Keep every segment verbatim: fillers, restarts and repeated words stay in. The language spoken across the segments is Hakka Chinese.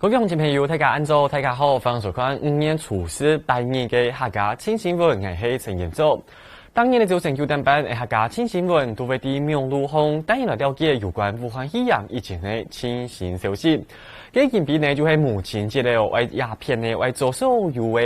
各位鄉親朋友，大家恁早，大家好，歡迎收看五月初四拜二个客家新新聞，𠊎係陳彥祖。當日个朝晨九點半，客家新新聞都會在網路項帶你來了解有關武漢肺炎疫情个最新消息。該今晡日呢，就係母親節了，愛這片呢，愛祝所有个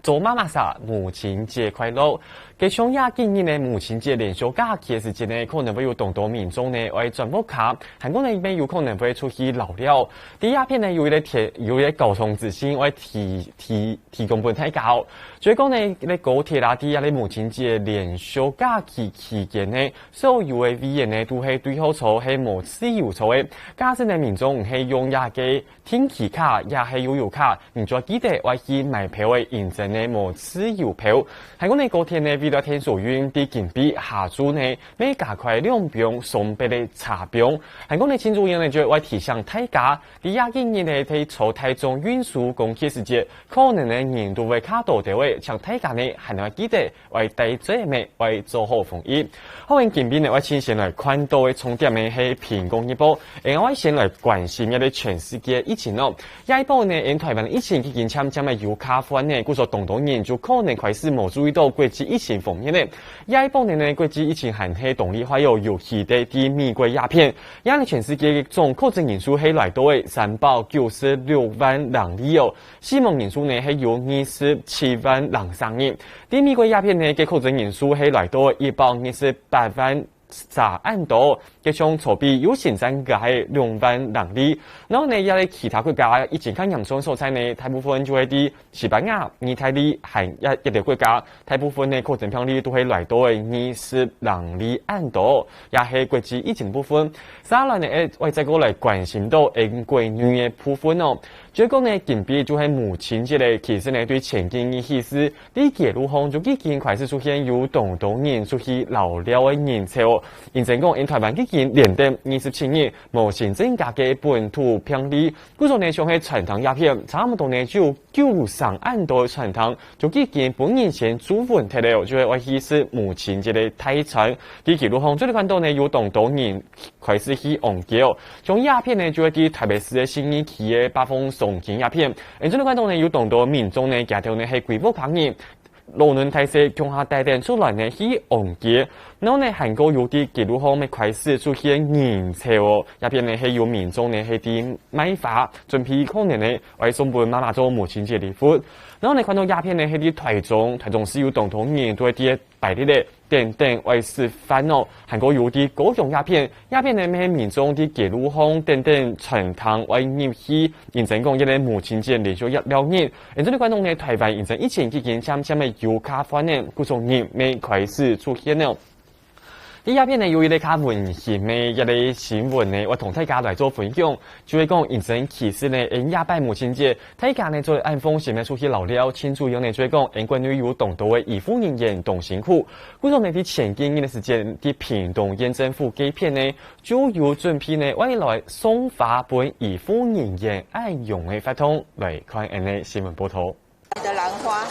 做媽媽儕母親節快樂。 該像這幾日呢，母親節連續假期个時節呢，可能會有當多民眾呢愛轉屋下，還過呢，也有可能會出去尞尞。在這片呢，有一個鐵，有一個交通資訊愛提提提供分大家哦。所以講呢，該高鐵啦，在這个母親節連續假期期間呢，所有个位置呢都係對號座，係無自由座个。假使呢民眾毋係用這个 定期卡也係悠遊卡，你就愛記得愛去買票个，因為呢無自由票。還過呢，高鐵呢為了𢯭疏運，在今晡日下晝呢，乜加開兩枋雙別个車枋。還過呢，盡重要呢就愛提醒大家，在這幾日呢，在坐大眾運輸工具時節，可能呢人都會較多兜仔，請大家呢還愛記得 愛戴嘴乜愛做好防疫。好，𫣆今晡日呢，愛親身來看到个重點呢係蘋果日報。𫣆愛先來關心一下全世界疫情哦。這一波呢，𫣆臺灣疫情已經漸漸个有較緩呢，故所當多人就可能開始無注意到國際疫情方面呢。這一波呢，國際疫情還係當厲害哦，尤其在在美國這片，這呢全世界總確診人數係來到个三百九十六萬零例哦。 死亡人數呢係有二十七萬零三人。在美國這片呢，該確診人數係來到一百二十八萬三恁多，該像昨晡又新增加个兩萬零例。然後呢，這个其他國家疫情較嚴重个所在呢，大部分就係在西班牙、義大利，還有一兜國家，大部分呢確診病例都係來到个二十零例恁多，也係國際疫情部分。接下來呢，愛再過來關心到英國女个部分哦。 就講呢，今晡就係母親節了，其實呢，對前幾日起勢，在街路項就已經開始出現有當多人出去尞尞个人潮哦。因此講，𫣆臺灣已經連等二十七日無新增加个本土病例，故所呢，像係餐廳這片，差毋多呢就有九成恁多个餐廳就已經分人先注文忒了，就係愛去食母親節个大餐。在街路項，做得看到呢，有當多人 開始去逛街哦。像這片呢，就係在臺北市个信義區个八鳳雙溪這片。𫣆做得看到呢，有當多民眾呢，佢兜呢係歸屋下人，老嫩大細共下帶等出來呢去逛街。然後呢，還過有在街路項乜開始出現人潮哦。這片呢係有民眾呢係在賣花，準備可能呢愛送分媽媽做母親節禮物。然後呢，看到這片呢係在臺中，臺中市有當多人都係在排列个 等等愛食飯哦。還過有在高雄這片，這片呢乜係民眾在街路項等等餐廳愛入去，因此講這个母親節連續一兩日。𫣆做得看到呢，臺灣因為疫情已經漸漸个有較緩呢，故所人乜開始出現了。在這片呢，有一个較溫馨个一个新聞呢，𠊎同大家來做分享，就係講因為其實呢，𫣆這擺母親節 大家呢做得恁放心个出去尞尞，盡主要呢就係講，𫣆國內有當多个醫護人員當辛苦。故所呢，在前幾日个時間，在屏東縣政府該片呢，就有準備呢，愛來送花分醫護人員恁樣个活動。來看𫣆个新聞報導。你的蘭花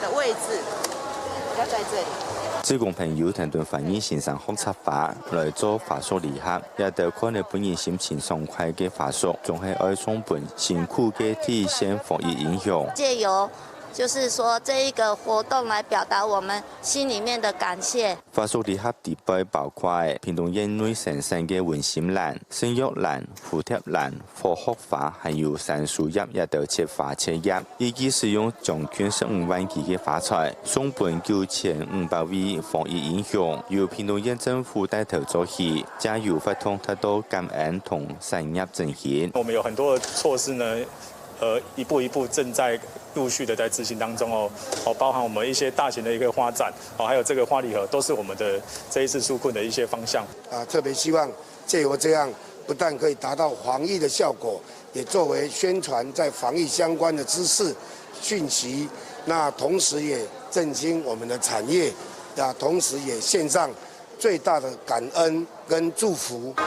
的位置要在這裡。志工朋友同等翻譯先生學插花，來做花束禮盒。 這兜看了分人心情爽快个花束，總係愛送分辛苦个第一線防疫英雄。藉由，就是說，這一個活動來表達我們心裡面的感謝。花束禮盒底背包括个屏東縣內生產个文心蘭、聖約蘭、蝴蝶蘭、火鶴花，還有山蘇葉這兜切花切葉。 預計使用將近十五萬支个花材，送分九千五百位防疫英雄，由屏東縣政府帶頭做起，藉由活動達到感恩同產業振興。我們有很多的措施呢，呃，一步一步正在陸續的在執行當中哦，哦，包含我們一些大型的一個花展，哦，還有這個花禮盒，都是我們的這一次紓困的一些方向。啊，特別希望藉由這樣，不但可以達到防疫的效果， 也作為宣傳在防疫相關的知識、訊息，那同時也振興我們的產業，那同時也獻上最大的感恩跟祝福。非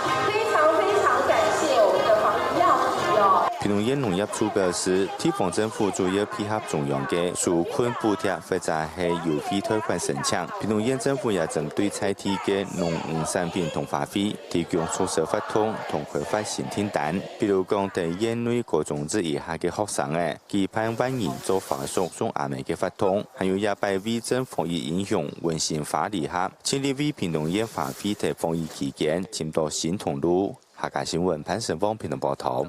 常非常感謝我們的防疫藥局哦。屏東縣農業處表示，地方政府主要配合中央个紓困補貼或者係優惠貸款申請。屏東縣政府也針對在地个農漁產品同花卉，提供促銷活動同開發新訂單。比如講，在縣內高中職以下个學生仔，舉辦萬人做花束送阿姆个活動，還有這擺為賑防疫英雄溫馨花禮盒，盡力為屏東縣花卉在防疫期間尋到新通路。客家新聞潘成旺屏東報導。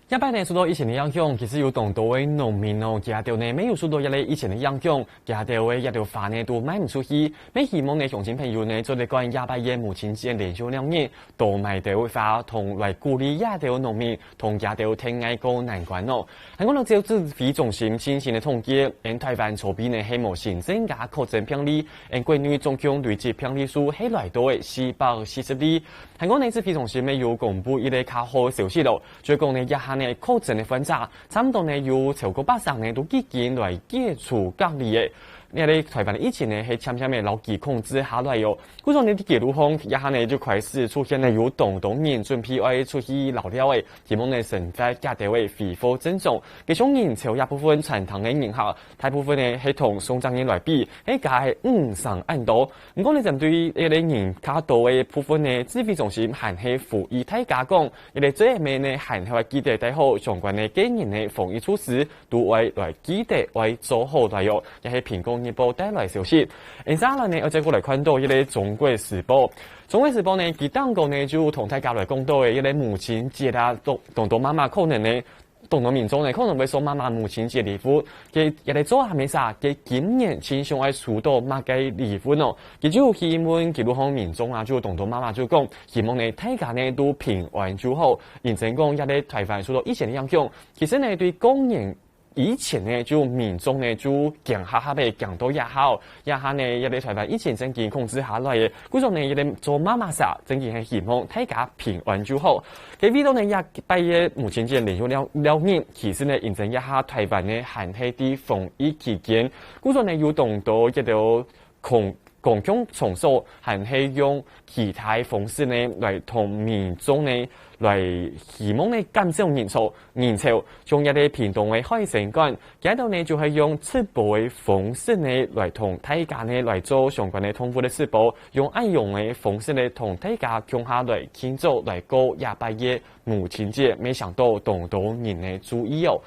這擺呢，受到疫情个影響，其實有當多个農民哦，佢兜呢，乜有受到這個疫情个影響，佢兜个這兜花呢，都賣毋出去。乜希望呢，鄉親朋友呢，做得趕這擺个母親節連續兩日，多買兜花，同來鼓勵這兜農民，同佢兜𢯭挨過難關哦。還講到，照指揮中心最新个統計，𫣆臺灣初步呢，係無新增加確診病例，𫣆國內總共累積病例數係來到个四百四十例。還講呢，指揮中心乜有公布一個較好个消息咯， 就係講呢，這下呢，確診个患者差毋多呢，有超過八成呢，都已經來解除隔離个。這個臺灣个疫情呢，係漸漸仔摎佢控制下來哦。故所呢，在街路項，這下呢，就開始出現呢，有當多人準備愛出去尞尞个，希望呢，生活節奏个恢復正常。加上人潮這部分餐廳个人客，大部分呢，係同上隻月來比，係加係五成恁多。毋過呢，針對這個人較多个部分呢，指揮中心還係呼籲大家講， 這個最後尾呢，還係愛記得戴好相關个個人个防疫措施，都愛來記得愛做好來哦。這係蘋果日報帶來消息。接下來呢，愛再過來看到這個中國時報。中國時報呢，佢當中呢就同大家來講到个，這個母親節啊，當，當多媽媽可能呢，當多民眾呢可能會送媽媽母親節禮物。 佢這個做阿姆儕，佢今年盡想愛收到麼个禮物呢？佢就希望街路項民眾啊，就當多媽媽就講，希望呢大家呢都平安就好。認真講，這個臺灣受到疫情个影響，其實呢對過年以前呢，就民眾呢就驚嚇嚇个，驚到這下哦。這下呢，這個臺灣疫情正經控制下來个，故所呢，這個做媽媽儕正經係希望大家平安就好。 該為著呢，這擺个母親節連續兩，兩日，其實呢，因為這下臺灣呢還係在防疫期間，故所呢有當多這兜公，公共場所還係用其他方式呢來同民眾呢來希望呢減少人潮，人潮。像這個屏東个海生館， 佢兜呢就係用直播个方式呢，來同大家呢來做相關个動物个直播，用恁樣个方式呢，同大家共下來慶祝，來過這擺个母親節，乜受到當多人个注意哦。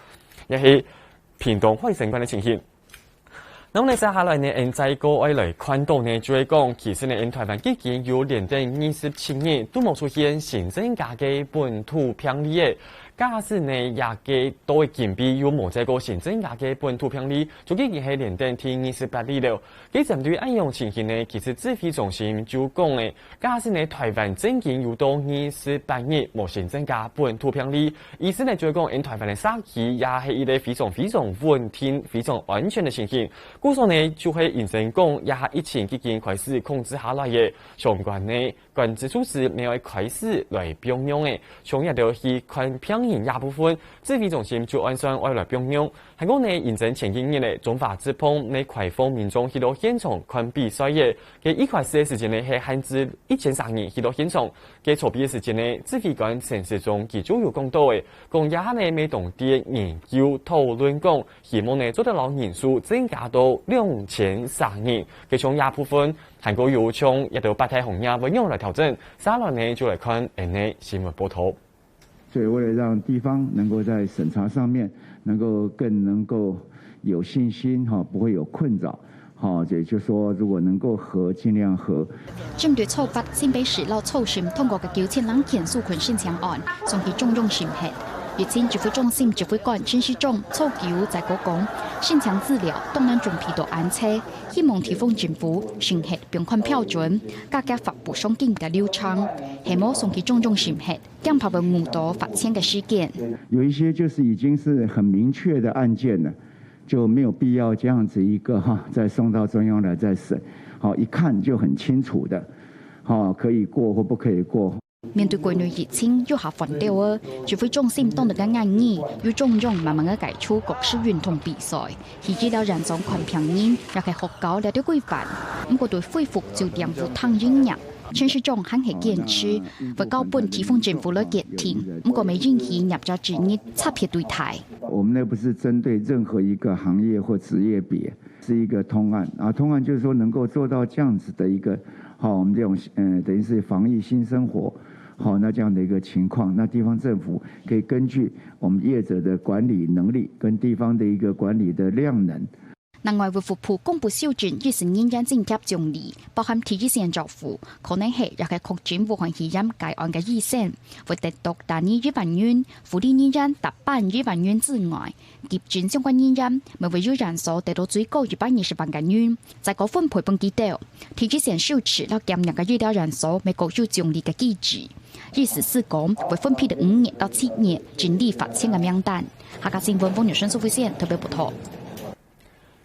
這係屏東海生館个情形。那麼呢，接下來呢，𫣆再過愛來看到呢，就係講，其實呢，𫣆臺灣已經有連等二十七日都無出現新增加个本土病例个。 假使呢，這個都會緊逼有無再過新增加个本土病例，就已經係連等第二十八日了。該針對恁樣情形呢，其實指揮中心就講呢，假使呢，臺灣正經有到二十八日無新增加本土病例，意思呢，就係講，𫣆臺灣个社區也係一個非常非常穩定、非常安全个情形。故所呢，就係認真講，這下疫情已經開始控制下來个，相關呢， 管制措施乜愛開始來放鬆个，像這兜去看病人這部分，指揮中心就按算愛來放鬆。還過呢，因為前幾日呢，中華職棒乜開放民眾去到現場看比賽个，該一開始个時間呢，係限制一千儕人去到現場。該初步个時間呢，指揮官陳時中佢就有講到个，講這下呢，乜當在研究討論講，希望呢，做得摎人數增加到兩千儕人。該像這部分， 還過有像這兜八大行業會仰來調整，接下來呢，就來看𫣆个新聞報導。所以為了讓地方能夠在審查上面能夠更能夠有信心，哈，不會有困擾，哈，也就是說，如果能夠核，盡量核。針對初八新北市摎初審通過个九千零件紓困申請案，送去中央審核。疫情指揮中心指揮官陳時中初九在該講，申請資料當然準備到恁齊， 希望地方政府審核放寬標準，加加發布上緊个流程，係無送去中央審核，驚怕會誤到發錢个時間。有一些就是已經是很明確的案件了，就沒有必要這樣子一個哈，再送到中央來再審。好，一看就很清楚的，好，可以過或不可以過。 面對國內疫情又較反調哦，指揮中心當中个案例，由中央慢慢个解除各式運動比賽，去醫療院所看病人，也係學校這兜規範。毋過對恢復酒店無糖飲料，陳時中還係堅持，會交分地方政府來決定，毋過乜允許業者之一差別對待。我們那不是針對任何一個行業或職業別，是一個通案啊。通案就是說能夠做到這樣子的一個，好，我們這種呃，等於是防疫新生活，好，那這樣的一個情況，那地方政府可以根據我們業者的管理能力跟地方的一個管理的量能，另外，衛福部公布修正一十二縣緊急獎勵，包含第一線照護，可能係抑係確診武漢肺炎个案个醫生，會得到單日一萬元，護理人員達半一萬元之外，急診相關人員，乜會有院所得到最高一百二十萬个銀，再過分配分佢兜。第一線收治摎檢疫个醫療院所，乜各有獎勵个機制。意思係講，會分配到五日到七日，整理發錢个名單。客家新聞黃玉生、蘇慧仙特別報導。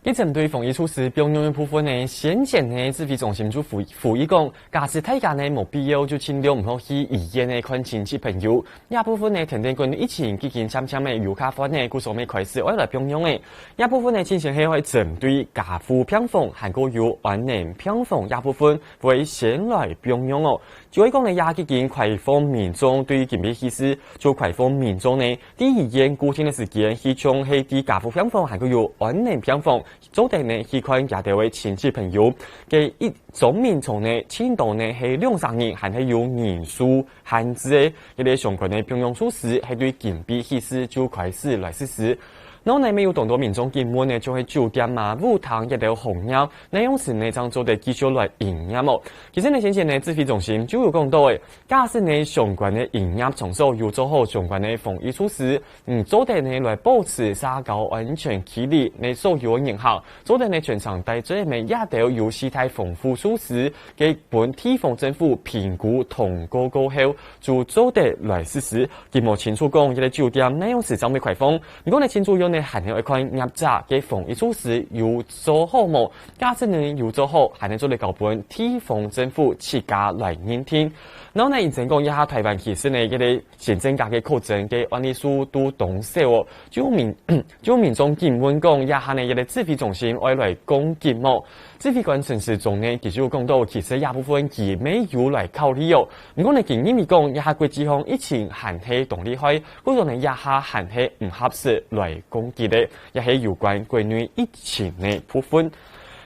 佢針對防疫措施放鬆个部分呢，先前呢指揮中心就呼呼籲講，假使大家呢無必要，就盡量毋好去醫院呢看親戚朋友。這部分呢，天天關於疫情已經漸漸个有較緩呢，故所乜開始愛來放鬆个。這部分呢，正經係愛針對加護病房，還過有安寧病房這部分，會先來放鬆哦。就係講呢，這已經開放民眾對緊急去勢，就開放民眾呢， 在醫院固定个時間，去像係在加護病房還過有安寧病房，做得呢去看佢兜个親戚朋友。該一張眠床呢，盡多呢係兩三人，還係有人數限制个。這類相關个放鬆措施，係對今晡日起就開始來實施。然後呢，乜有當多民眾緊問呢，就係酒店啊、舞廳這兜行業，哪央時呢正做得繼續來營業哦？其實呢，先前呢，指揮中心就有講到个， 假使呢相關个營業場所有做好相關个防疫措施，嗯，做得呢來保持社交安全距離，呢所有个人客，做得呢全程戴嘴乜這兜有四大防護措施，該分地方政府評估通過過後，就做得來實施。佢無清楚講，這個酒店哪央時正會開放，毋過呢，盡主要呢還係愛看業者个防疫措施有做好無。假使呢有做好，還係做得交分地方政府自家來認定。 然後呢，因為講這下臺灣其實呢，這個新增加个確診个案例數都當少哦，就民就民眾緊問講，這下呢，這個指揮中心愛來降級無？指揮官陳時中呢，佢就講到，其實這部分佢乜有來考慮哦。毋過呢，佢認為講，這下國際上疫情還係當厲害，故所呢，這下還係毋合適來降級个，也係有關國內疫情个部分。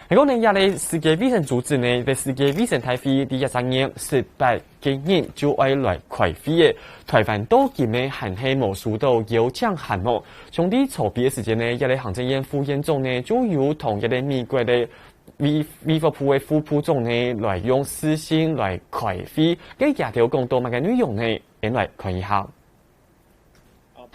還講呢，這個世界衛生組織呢，在世界衛生大會第一十年十八 今日就愛來開會个，臺灣到今个還係無收到邀請函哦。像在昨晡个時間呢，這個行政院副院長呢，就有同這個美國个衛衛福部个副部長呢，來用視訊來開會。該佢兜講到麼个內容呢？先來看一下。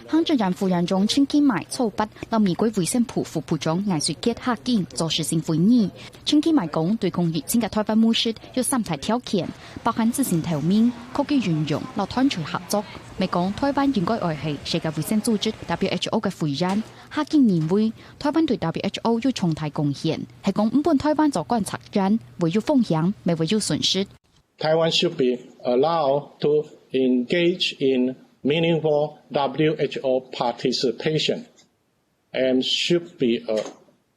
行政院副院長陳其邁昨晡摎美國衛生部副部長艾瑞傑客緊做視訊會議。陳其邁講，對抗疫情个臺灣模式有三大條件，包含資訊透明、科技運用摎團隊合作。乜講臺灣應該愛係世界衛生組織WHO个會員。客緊認為，臺灣對WHO有重大貢獻，係講毋分臺灣做觀察員，會有風險，乜會有損失。 Taiwan should be allowed to engage in meaningful W H O participation and should be an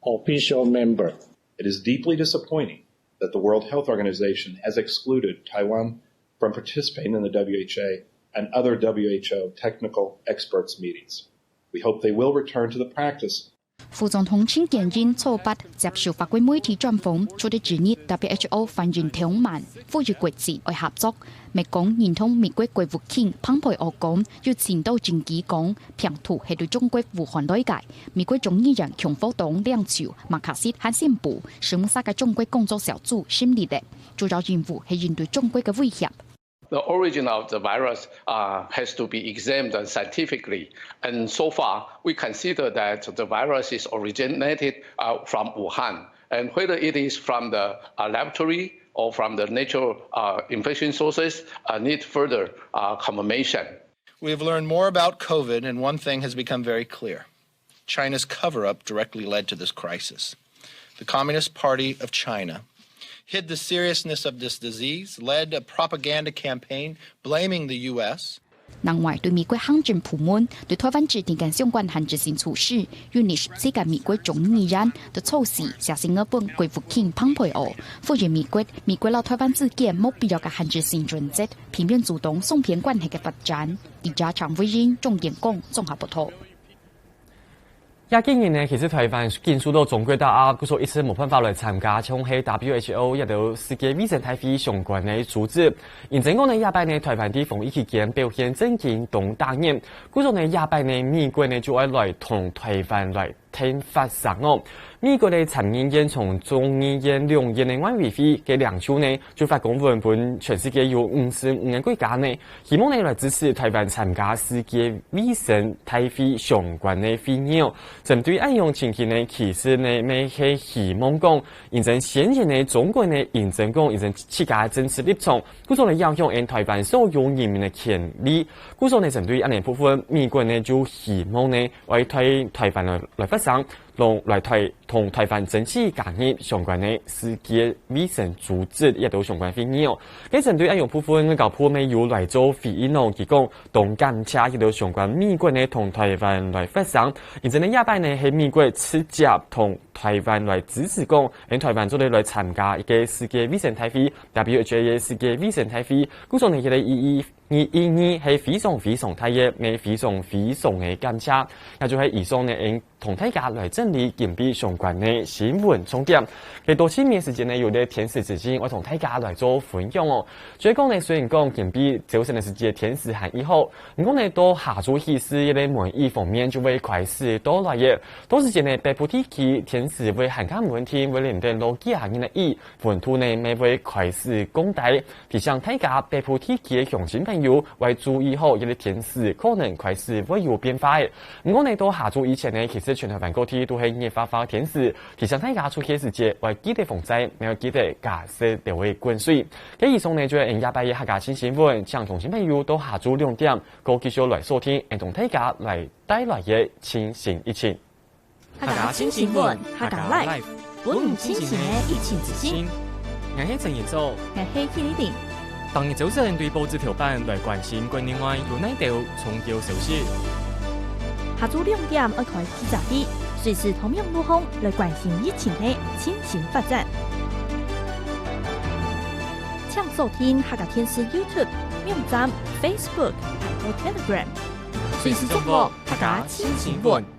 official member. It is deeply disappointing that the World Health Organization has excluded Taiwan from participating in the W H A and other W H O technical experts meetings. We hope they will return to the practice 副總統陳建仁昨晡接受法國媒體專訪，除了質疑WHO反應忒慢，呼籲國際愛合作。乜講認同美國國務卿蓬佩奧講，有盡多證據講病毒係對中國武漢來个。美國眾議院共和黨領袖麥卡錫還宣布，成立个中國工作小組成立了，主要任務係應對中國个威脅。 The origin of the virus uh, has to be examined scientifically. And so far, we consider that the virus is originated uh, from Wuhan. And whether it is from the uh, laboratory or from the natural uh, infection sources, uh, need further uh, confirmation. We have learned more about COVID, and one thing has become very clear. China's cover up directly led to this crisis. The Communist Party of China hid the seriousness of this disease, led a propaganda campaign blaming the U S, 另外，對美國行政部門對台灣制定个相關限制性措施，有二十四个美國眾議院都出席，寫信仔分國務卿蓬佩奧，呼籲美國，美國摎台灣之間無必要个限制性準則，避免阻擋雙邊關係个發展。記者陳偉英、鍾建光綜合報導。 這幾年呢，其實台灣緊受到中國打壓，故所一直無辦法來參加像係W H O這兜世界衛生大會相關个組織。因此講呢，這擺呢，台灣在防疫期間表現正經當打眼，故所呢，這擺呢，美國呢就愛來同台灣來添發聲哦。美國个參議院、參眾議院兩院个外委會个領袖呢，就發公文分全世界有五十五个國家呢， 希望呢來支持台灣參加世界衛生大會相關个會議哦。針對恁樣情形呢，其實呢，乜係希望講，因為先前呢，中國呢，因為講，因為自家个政治立場，故所呢，影響𫣆台灣所有人民个權利。故所呢，針對恁樣部分，美國呢，就希望呢，愛對台灣來，來發聲，同來台，同台灣爭取加入相關个世界衛生組織，這兜相關會議哦。 該針對恁樣部分，外交部乜有來做回應哦，佢講，當感謝這兜相關美國呢同台灣來發聲，因為呢，這擺呢係美國直接同台灣來支持講，𫣆台灣做得來參加一個世界衛生大會，W H O个世界衛生大會，故所呢，這個意義，意，意義係非常非常大个，乜非常非常个感謝。也就係以上呢，𫣆 同大家來整理今晡相關个新聞重點。該到這個時間呢，有個天時資訊愛同大家來做分享哦。所以講呢，雖然講今晡朝晨个時節天時還異好，毋過呢，到下晝起勢，這個梅雨鋒面就會開始到來了。到時節呢，北部地區天時會還較穩定，會淋等落幾下仔个雨，溫度呢，乜會開始降低。 提醒大家，北部地區个鄉親朋友愛注意好，這個天時可能開始會有變化个。毋過呢，到下晝以前呢，其實全台灣各地都係熱化化个天時，提醒大家出去个時節愛記得防曬，乜愛記得加食兜仔滾水。該以上呢，就係𫣆這擺个客家新新聞，請鄉親朋友到下晝兩點，過繼續來收聽，𫣆同大家來帶來个最新疫情。 客家新新聞，客家Life，分你清醒个疫情資訊。𠊎係陳彥祖，𠊎係K麗玲。逐日朝晨對報紙頭版來關心國內外有哪兜重要消息。下晝兩點愛開記者會，隨時透明路項來關心疫情个最新發展。請鎖定客家電視YouTube、網站、Facebook，還有Telegram，隨時掌握客家新新聞。